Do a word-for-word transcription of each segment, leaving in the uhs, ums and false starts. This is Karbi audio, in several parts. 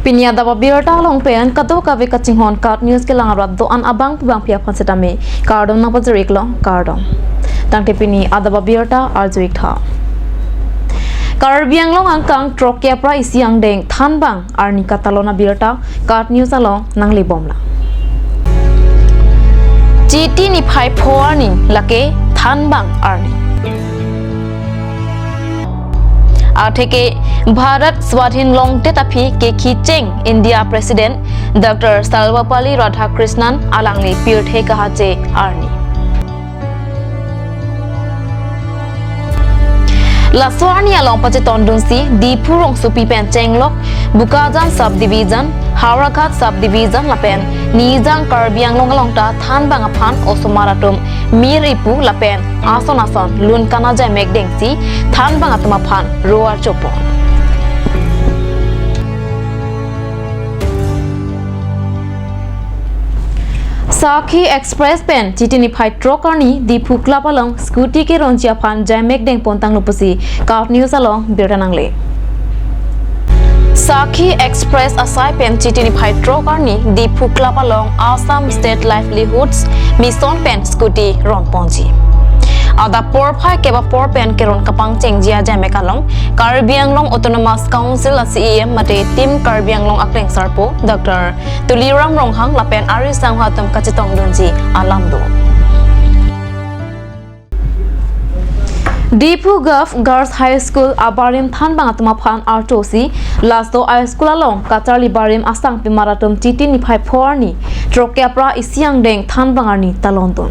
Pini adap abirta along pen kadokave kachinghon KAT News kelang arat do-an abang pu bangpi aphan setame kardom nangpajir-iklo, kardom. Tangte pini adap abirta arju-iktha. Karbi Anglong angkang throk kre-phli isi angdeng thanbang arni katalon abirta KAT News along nanglebomlang. Chiti niphai pho arni lake thanbang arni. Atheke Bharat Swadhin longdet aphi kekhicheng India President Doctor Sarvepalli Radhakrishnan alangli pirthe kahache arni. Laso arni along pachetondunsi Diphu rongsopi pen chenglok Bokajan Subdivision, Howraghat Subdivision lapen nijang Karbi Anglong along ta thanbang aphan osomar atum mir ipu lapen ason ason lun kana jaimek dengsi thanbang atum aphan ro arjupon. Sakhi Express pen Chiti niphai throk arni Diphu Club along scooty keronji aphan jaimek dengpontanglo pusi KAT News along birta nangle. Sakhi Express asai pen Chiti niphai throk arni Diphu Club along Assam State Livelihoods Mission pen scooty ronponji. Adap porphai kep apor pen keron kapangchengji ajaimek along Karbi Anglong Autonomous Council a-CEM mate Team Karbi Anglong aklengsarpo Doctor Tuliram Ronghang lapen ari sangho atum kachetongdunji alam do. Diphu Govt Girls High School abarim thanbang atum aphan artosi laso high school along kacharli barim asangpimar atum Chiti niphai pho arni throk kre-phli isi angdeng thanbang arni talondun.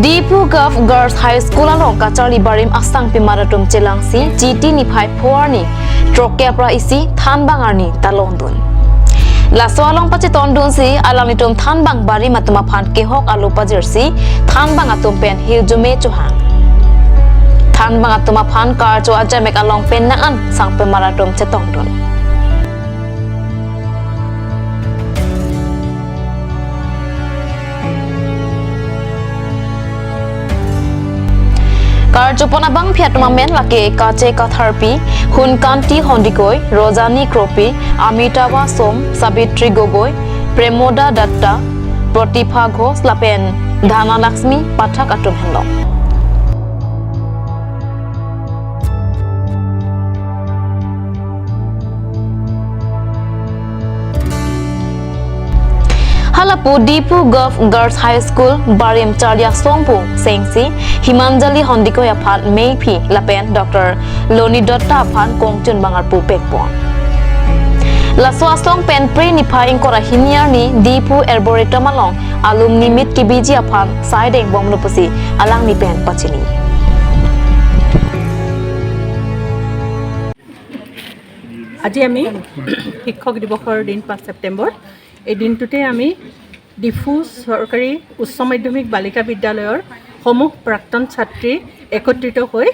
Diphu Govt Girls High School along kacharli barim asangpimar atum chelangsi Chiti niphai pho arni throk kre-phli isi thanbang arni talondun. Laso along pachetondunsi alanglitum thanbang barim atum aphan kehok alo pajirsi thanbang atum pen hirjume chohang. Thanbang atum aphan karcho ajaimek along penang an sangpimar atum chetongdun. Karchopon abangpi atum amen lake Kache Katharpi, Hunkanti Hondikoi, Rojani Kropi, Amitaba Som, Sabitri Gogoi, Premoda Datta, Pratibha Ghosh lapen Dhanalakshmi Pathak atum henlo. Halapu Diphu Govt Girls High School barim charli asongpo sengsi Himanjali Hondikoi aphan meiphi lapen Doctor Loni Datta aphan kongchun bangarpu pekpon. Laso asong pen Phre niphai ingkoi ra hini arni Diphu Arboretum along alumni meet kebiji aphan sai dengbomlo pusi alangli pen pachini. আজি আমি শিক্ষক দিৱসৰ দিন পাঁচ ছেপ্টেম্বৰ। এই দিনটোতে আমি ডিফু চৰকাৰী উচ্চ মাধ্যমিক বালিকা বিদ্যালয়ৰ সমূহ প্ৰাক্তন ছাত্ৰী একত্ৰিত হৈ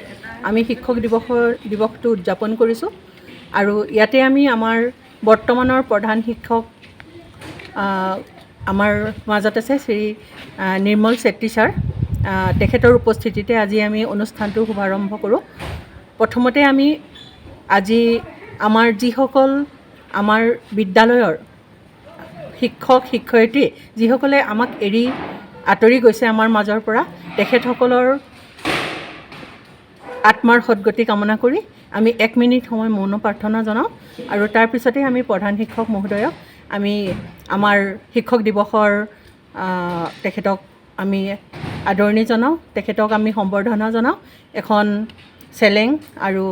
আমি শিক্ষক দিৱসৰ, দিৱসটো উদযাপন কৰিছোঁ। আৰু ইয়াতে আমি আমাৰ বৰ্তমানৰ প্ৰধান শিক্ষক, আহ, আমাৰ মাজত আছে শ্ৰী, আহ, নিৰ্মল চেত্ৰী ছাৰ। আহ, তেখেতৰ উপস্থিতিতে আজি আমি অনুষ্ঠানটো শুভাৰম্ভ কৰোঁ। প্ৰথমতে আমি আজি আমাৰ যিসকল আমাৰ বিদ্যালয়ৰ শিক্ষক শিক্ষয়িত্ৰী, যিসকলে আমাক এৰি আঁতৰি গৈছে আমাৰ মাজৰ পৰা, তেখেতসকলৰ আত্মাৰ সদগতি কামনা কৰি আমি এক মিনিট সময় মৌন প্ৰাৰ্থনা জনাওঁ আৰু তাৰ পিছতে আমি প্ৰধান শিক্ষক মহোদয়ক আমি আমাৰ শিক্ষক দিৱসৰ, আহ, তেখেতক আমি আদৰণি জনাওঁ, তেখেতক আমি সম্বৰ্ধনা জনাওঁ এখন চেলেং আৰু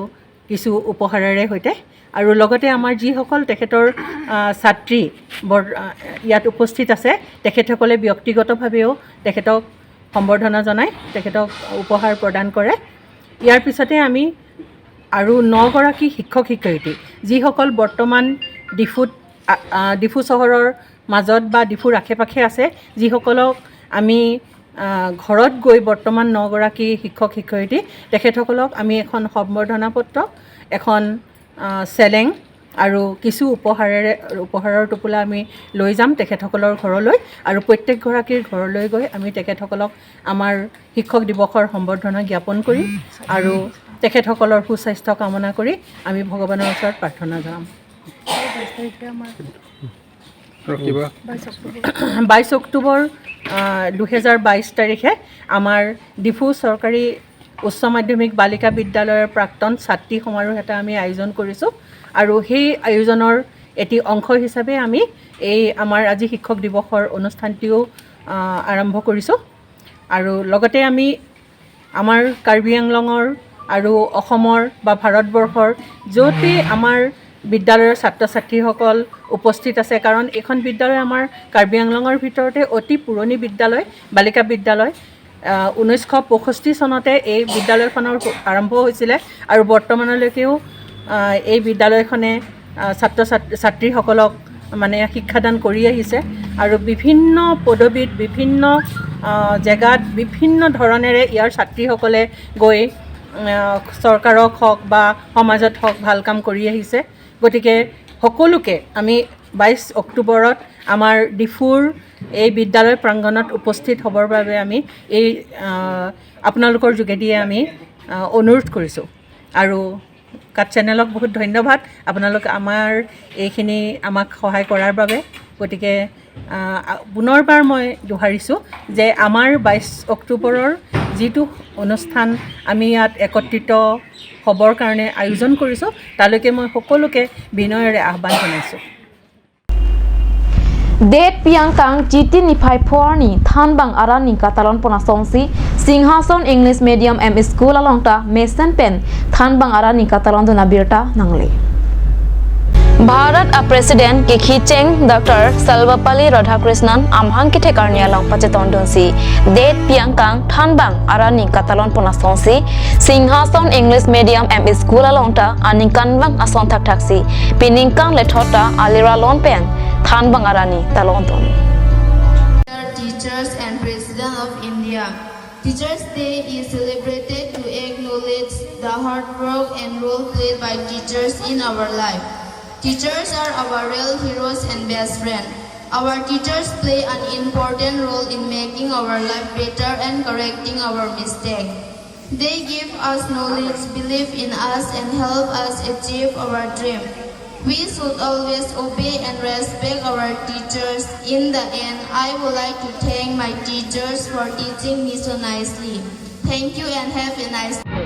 কিছু উপহাৰেৰে সৈতে। আৰু লগতে আমাৰ যিসকল তেখেতৰ, আহ, ছাত্ৰী বৰ-, আহ, ইয়াত উপস্থিত আছে, তেখেতসকলে ব্যক্তিগতভাৱেও তেখেতক সম্বৰ্ধনা জনায়, তেখেতক উপহাৰ প্ৰদান কৰে। ইয়াৰ পিছতে আমি আৰু নগৰাকী শিক্ষক শিক্ষয়িত্ৰী, যিসকল বৰ্তমান ডিফুত, আ, আ, ডিফু চহৰৰ মাজত বা ডিফুৰ আশে পাশে আছে, যিসকলক আমি, আ, ঘৰত গৈ বৰ্তমান নগৰাকী শিক্ষক শিক্ষয়িত্ৰী, তেখেতসকলক আমি এখন সম্বৰ্ধনা পত্ৰ, এখন, আ, চেলেং আৰু কিছু উপহাৰেৰে, উপহাৰৰ টোপোলা আমি লৈ যাম তেখেতসকলৰ ঘৰলৈ আৰু প্ৰত্যেকগৰাকীৰ ঘৰলৈ গৈ আমি তেখেতসকলক আমাৰ শিক্ষক দিৱসৰ সম্বৰ্ধনা জ্ঞাপন কৰিম আৰু তেখেতসকলৰ সুস্বাস্থ্য কামনা কৰি আমি ভগৱানৰ ওচৰত প্ৰাৰ্থনা জনাম। ৰখিবা। বাইছ অক্টোবৰ, আহ, দুহেজাৰ বাইছ তাৰিখে আমাৰ ডিফু চৰকাৰী উচ্চ মাধ্যমিক বালিকা বিদ্যালয়ৰ প্ৰাক্তন ছাত্ৰী সমাৰোহ এটা আমি আয়োজন কৰিছোঁ আৰু সেই আয়োজনৰ এটি অংশ হিচাপে আমি এই আমাৰ আজি শিক্ষক দিৱসৰ অনুষ্ঠানটিও, আহ, আৰম্ভ কৰিছোঁ। আৰু লগতে আমি আমাৰ কাৰ্বি আংলঙৰ আৰু অসমৰ বা ভাৰতবৰ্ষৰ য'তেই আমাৰ বিদ্যালয়ৰ ছাত্ৰ ছাত্ৰীসকল উপস্থিত আছে, কাৰণ এইখন বিদ্যালয় আমাৰ কাৰ্বি আংলঙৰ ভিতৰতে অতি পুৰণি বিদ্যালয়, বালিকা বিদ্যালয়। আহ, ঊনৈছশ পঁয়ষষ্ঠি চনতে এই বিদ্যালয়খনৰ আৰম্ভ হৈছিলে আৰু বৰ্তমানলৈকেও, আহ, এই বিদ্যালয়খনে, আহ, ছাত্ৰ ছাত-, ছাত্ৰীসকলক মানে শিক্ষাদান কৰি আহিছে আৰু বিভিন্ন পদবীত, বিভিন্ন, আহ, জেগাত বিভিন্ন ধৰণেৰে ইয়াৰ ছাত্ৰীসকলে গৈ, আহ, চৰকাৰক হওক বা সমাজত হওক ভাল কাম কৰি আহিছে। গতিকে সকলোকে আমি বাইছ অক্টোবৰত আমাৰ ডিফুৰ এই বিদ্যালয় প্ৰাংগণত উপস্থিত হ'বৰ বাবে আমি এই, আহ, আপোনালোকৰ যোগেদিয়ে আমি, আহ, অনুৰোধ কৰিছোঁ। আৰু কাট চেনেলক বহুত ধন্যবাদ, আপোনালোকে আমাৰ এইখিনি আমাক সহায় কৰাৰ বাবে। গতিকে, আহ, পুনৰবাৰ মই দোহাৰিছোঁ যে আমাৰ বাইছ অক্টোবৰৰ যিটো অনুষ্ঠান আমি ইয়াত একত্ৰিত হ'বৰ কাৰণে আয়োজন কৰিছোঁ, তালৈকে মই সকলোকে বিনয়েৰে আহ্বান জনাইছোঁ। Det piangkang Chiti niphai pho arni thanbang arat ningkan talon pon asonsi Singhason English Medium M E School along ta mesen pen thanbang arat ningkan talon dun abirta nangle. Bharat a President kekhicheng Doctor Sarvepalli Radhakrishnan amahang kethek arni along pachetongdunsi det piangkang thanbang arat ningkan talon pon asonsi Singhason English Medium M E School along ta aningkanvang ason thakthaksi piningkan lethot ta alira lon pen thanbang arat ningkan talon dun. Teachers and President of India. Teachers' Day is celebrated to acknowledge the hard work and role played by teachers in our life. Teachers are our real heroes and best friend. Our teachers play an important role in making our life better and correcting our mistake. They give us knowledge, believe in us, and help us achieve our dream. We should always obey and respect our teachers. In the end, I would like to thank my teachers for teaching me so nicely. Thank you and have a nice day.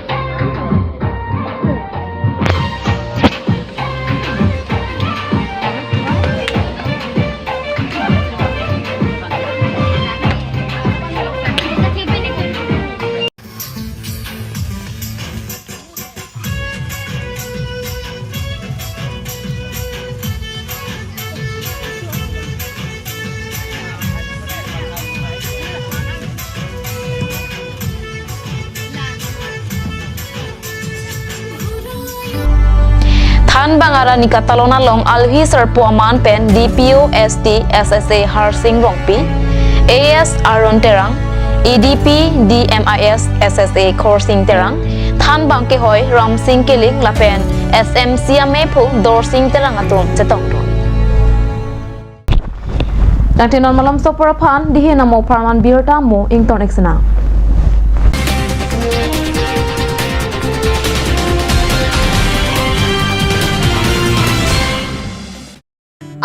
Thanbang arat ningkan talon along alohi sarpo aman pen D P O S T S S A Harsing Rongpi, A S Arun Terang, E D P D M I S S S A Khorsing Terang, thanbang kehoi Ramsing Killing lapen S M C amephu Dorsing Terang atum chetongdun. Tangte non malom sopor aphan dihe namo pharman birta mo ington ek sena.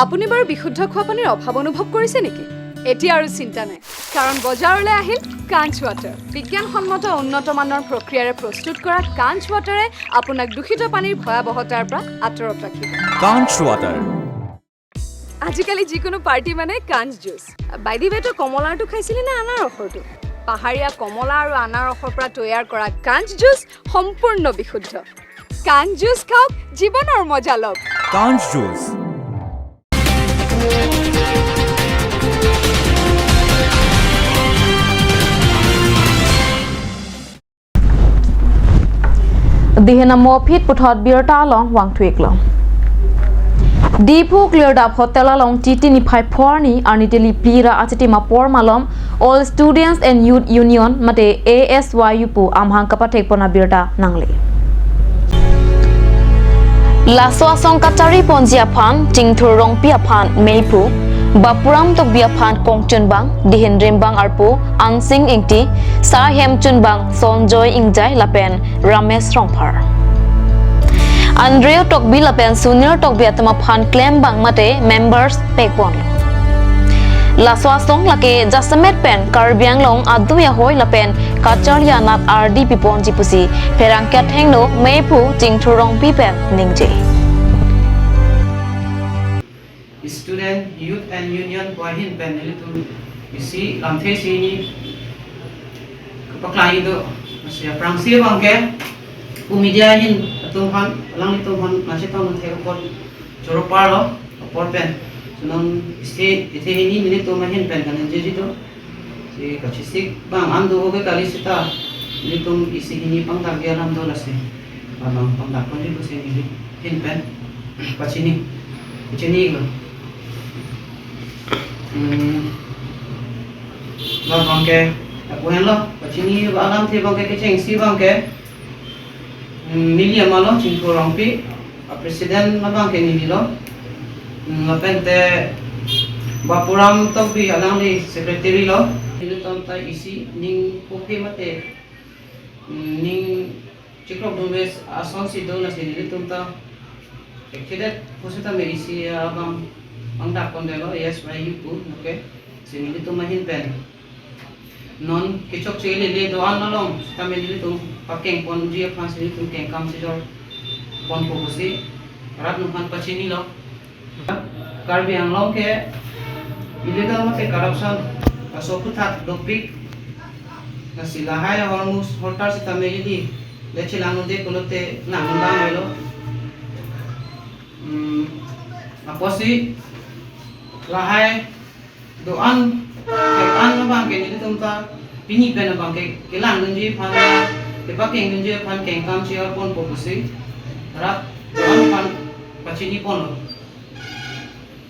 আপুনি বাৰু বিশুদ্ধ খোৱা পানীৰ অভাৱ অনুভৱ কৰিছে নেকি? এতিয়া আৰু চিন্তা নাই, কাৰণ বজাৰলৈ আহিল কাঞ্চ ৱাটাৰ। বিজ্ঞানসন্মত উন্নত মানৰ প্ৰক্ৰিয়াৰে প্ৰস্তুত কৰা কাঞ্চ ৱাটাৰে আপোনাক দূষিত পানীৰ ভয়াৱহতাৰ পৰা আঁতৰত ৰাখিব। কাঞ্চ ৱাটাৰ। আজিকালি যিকোনো পাৰ্টি মানে কাঞ্চ জুচ। বাই দি ৱে, তই কমলাৰটো খাইছিলি নে আনাৰসৰটো? পাহাৰীয়া কমলা আৰু আনাৰসৰ পৰা তৈয়াৰ কৰা কাঞ্চ জুচ সম্পূৰ্ণ বিশুদ্ধ। কাঞ্চ জুচ খাওক, জীৱনৰ মজা লওক। কাঞ্চ juice. Dihe namo aphi puthot birta along vangthu-iklo. Diphu Clear Dap Hotel along Chiti niphai pho arni arni teli phli ra achitim apor malom All Students and Youth Union mate A S Y U pu amahang kapathek pon abirta nangle. Laso asong kachari ponji aphan Chingthur Rongpi aphan meiphu, Bapuram Tokbi aphan kongchunbang, dihin rimbang arpu Ansing Ingti, sahemchunbang Sonjoy Ingjai lapen Ramesh Rongphar. Andrew Tokbi lapen Sunil Tokbi atum aphan klembang mate members pekpon. Laso asong lake jasemet pen Karbi Anglong adui ahoi lapen kacharli anat ardi piponji pusi pherangke athengno meiphu Chingthur Rongpi pen ningje. Student Youth and Union pu ahin pen nelitum isi lamthe isi hini kepaklang-i do. Lasi aphrangsi abangke pu media ahin atum aphan, alanglitum aphan nangchetong nangthek apot choro parlo, apor pen. So non isi isi hini nelitum ahin pen kaningjeji do. Si kachesik bang an do ke kali seta nelitum isi hini pangdakji alam do lasi. Abang pangdak ponji pusi neli ahin pen pachini, pachini lo. Hmm. Labangke, aku henlo, pachini alamthe abangke kechengsi abangke, hmm, neli amalo Chingthur Rongpi, a president abangke nelilo. Hmm, lapen te Bapuram Tokbi alangli secretary lo. Nelitum ta isi ning kophe mate, hmm, ning chikrok dunve asonsi do lasi nelitum ta ekthedet pusitame isi abang pangdak pondelo, yes, why you put, okay? Si nelitum ahin pen non kechokche lele do-an along sitame nelitum pakeng ponji aphan si nelitum kengkam sijor ponpo pusi rat nung aphan pachinilo. Karbi Anglong ke illegal mate corruption aso aphuthak dopik. Lasi lahai ahormu hortar sitame ili le chelang-unde pulote nang-un bang lo. Hmm, apotsi lahai do-an, thek-an abangke nelitum ta pini pen abangke kelang dunji aphan, kepakeng dunji aphan kengkam sijor ponpo pusi rat do-an aphan pachini ponlo.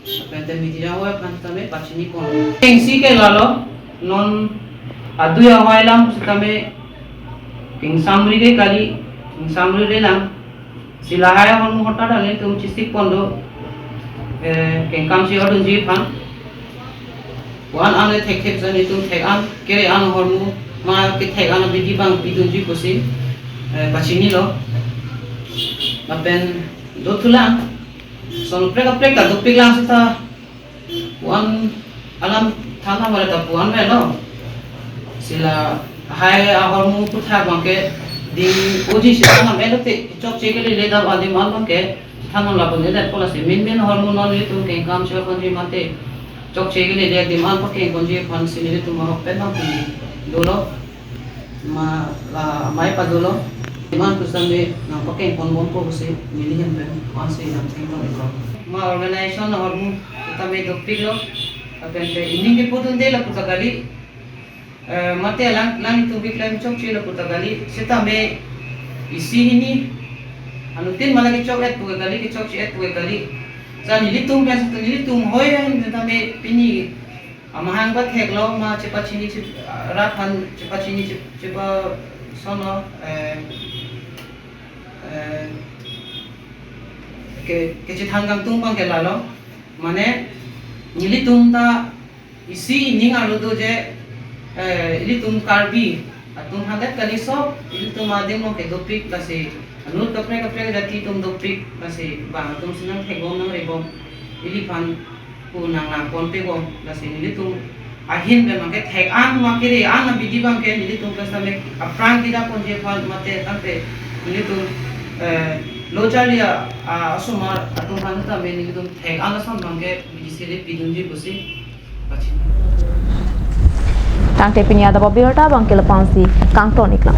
Lapen te media ahoi aphan tame pachini ponlo. Kengsi ke lalo, non adui ahoi alam sitame kengsamri ke kali, kengsamri re lang. Si lahai ahormu hortar ta nelitum chesik pon do, eh, kengkam sijor dunji aphan. Pu-an an le thekthep jan nelitum thek-an, kere-an ahormu, ma kethek-an abidi abang pidunji pusi, eh, pachinilo. Lapen dothulang, son kaprek kaprek ta dopik lang seta pu-an alam than than mare ta pu-an avelo. Si lahai ahormu aphuthak abangke ding oji si than than avelo te chokche kelele dam adim an abangke than than lapu nedet pu lasi main main ahormu non nelitum kengkam sijor ponji mate chokche kelele adim an pakeng ponji aphan si nelitum ahok pen nangpi dolo. Ma la mai padolo. Iman pusitame nangpakeng ponbompo pusi neli ahin pen pu-an si nangthengtong iklo. Ma organization ahormu sitame dopiklo. Lapen te ining kepu dunde lapu ta kali. Eh, mate lang, lang itum keklem chokche lapu ta kali. Sitame isi hini anuttin ma la kechok-et pu ke kali, kechokche-et pu ke kali. Sa nelitum pen sita nelitum hoi hen sitame pini amahang patheklo ma chepachini chep-, rat aphan chepachini chep-, chepasono, eh, eh, ke, kechethan kangtung abangke lalo. Mane nelitum ta isi ining arlo do je, eh, ilitum Karbi atum hadak kali sop, ilitum adim along ke dopik lasi, anut kaprek kaprek jati atum dopik lasi, bang atum si nangthekbom nangribom, iliphan pu nanglang ponpebom lasi nelitum ahin pen abangke thek-an ma kere-an abidi abangke nelitum pusitame aphrang kida ponji aphan mate tangte nelitum, eh, lo charli a, a, asomar atum aphan tame nelitum thek-an ason abangke bidi si le pidunji pusi pachini. Tangte pini adap abirta abangke lapu-an si kangton iklo.